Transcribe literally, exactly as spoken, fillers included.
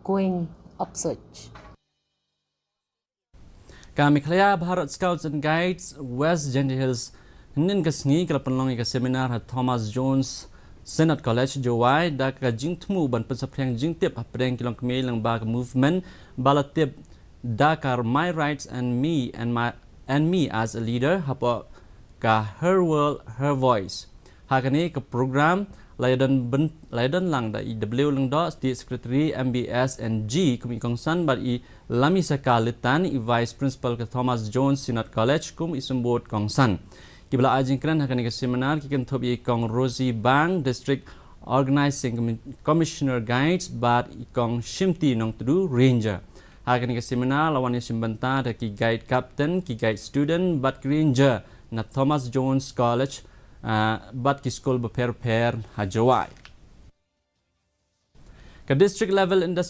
going upsurge. Ka Meghalaya Bharat Scouts and Guides West Jaintia Hills hynnin ka sngi ka la pynlong ïa ka seminar ha Thomas Jones Synod College, Jowai, da ka jingthmu ban pynsaphriang jingtip hapdeng ki longkmie lyngba ka movement ba la tip da ka My Rights and Me and My and Me as a Leader, hapoh ka Her World, Her Voice. Ha kane ka program la ïadon byn, la ïadon lang da i W Lyngdoh, State Secretary M B S and G kum i kongsan, bad i Lamisaka Litan, i Vice Principal ka Thomas Jones Synod College, kum i symbud kongsan. Kiba la ai jingkren ha kane ka seminar ki kynthup ïa i Kong Rosie Bang, District Organizing Commi-, Commissioner Guides, bad i Kong Shimti Nongtdu, Ranger. Ha kane ka seminar la wan ïashim bynta da ki guide captain, ki guide student bad ki ranger na Thomas Jones College, ah, bad ki skul bapher bapher ha Jowai. Ka District Level Industry